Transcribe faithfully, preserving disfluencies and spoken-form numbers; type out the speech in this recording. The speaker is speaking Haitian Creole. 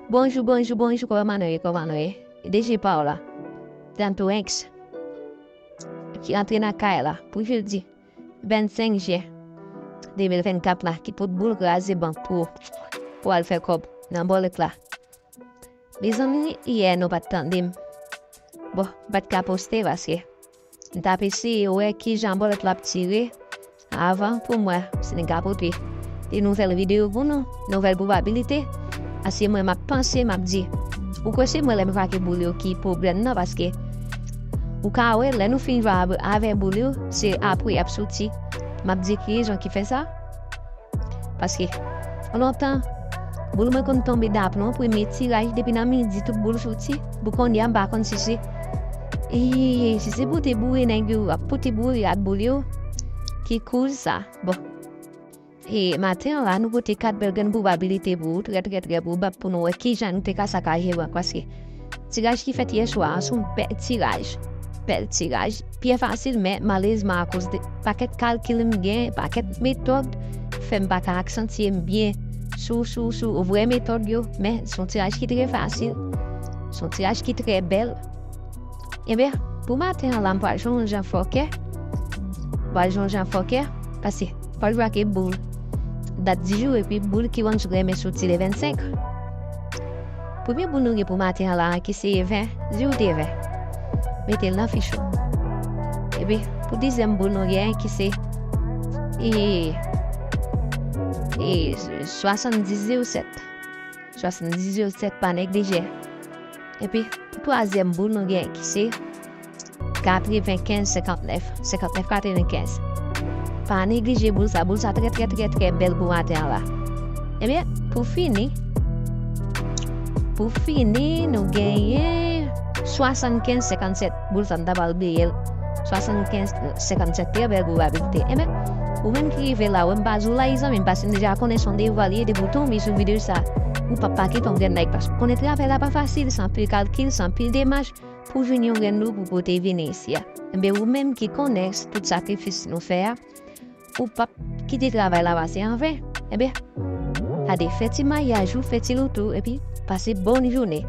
Bonjou, bonjou, bonjou, kòman nou ye, kòman nou ye? D J Paola, Tanto X, ki antre nan kay la pou jedi vennsenk jen de mil vennkat la, ki pot boul kraze bank pou, pou al fè kòb nan bòlèt la. Mezanmi, yè nou pa t tande m. Bon, m pa t ka poste paske m t ap eseye wè kijan bòlèt la ap tire avan pou m wè si n ka pote de nouvèl videyo pou nou, nouvèl pwobabilite. Paske mwen, m ap panse, m ap di, ou kwè se mwen lè m krake boul yo ki pwoblèm nan, paske ou ka wè, lè nou fin jwe avè, avè boul yo, se apre y ap soti. M ap di ki rezon ki fè sa. Paske, lontan, boul mwen konn tonbe daplon, premye tiraj, depi nan midi, tout boul soti. Pou kounye a, m pa konn si se, e, si se pote boure nèg yo, ap pote boure ak boul yo, ki koz sa. Bon. E maten an la, nou pote kat bèl grenn pwobabilite pou ou, trè, trè, trè pwobab pou nou wè kijan nou te ka sakaje bank, paske tiraj ki fèt yè swa a se yon bèl tiraj. Bèl tiraj. Byen fasil, men malerezman, akoz de pakèt kalkil m gen, pakèt metòd, fè m pa ka aksantye m byen sou, sou, sou vrè metòd yo, men se yon tiraj ki trè fasil. Se yon tiraj ki trè bèl. Ebyen, pou maten an la, m pral jwe yon jan fòkè. M pral jwe yon jan fòkè, paske m pral jwe ak boul dat di jou, epi boul ki rann sou renmen soti le vennsenk. Premye boul nou gen pou maten an la, ki se ven, di ou te ven. Mete l nan fich ou. Epi, pou dezyèm boul nou gen, ki se, e, e, swasanndiz zewo sèt. Swasanndiz zewo sèt, pa neglije. Epi, pou twazyèm boul nou gen, ki se katrevenkenz senkantnèf, senkantnèf katrevenkenz. Pa neglije boul sa, boul sa trè, trè, trè, trè bèl pou maten an la. Ebyen, pou fini, pou fini, nou genyen swasannkenz senkannsèt. Boul sa, m ta pral bliye l. Swasannkenz senkannsèt, trè bèl pwobabilite. Ebyen, ou menm ki rive la, wè m pa di w like, zanmi m, paske m deja konnen se yon devwa li ye, depi w tonbe sou videyo sa, ou p ap pa kite yon grenn like, paske w konnen travay la pa fasil, se anpil kalkil, se anpil demach pou jwenn yon grenn lou pou pote vini isi a. Ebyen, ou menm ki konnen tout sakrifis nou fè a, ou p ap kite travay la pase anven. Ebyen, gade, fè ti mayaj ou, fè ti loto, epi pase bòn jounen.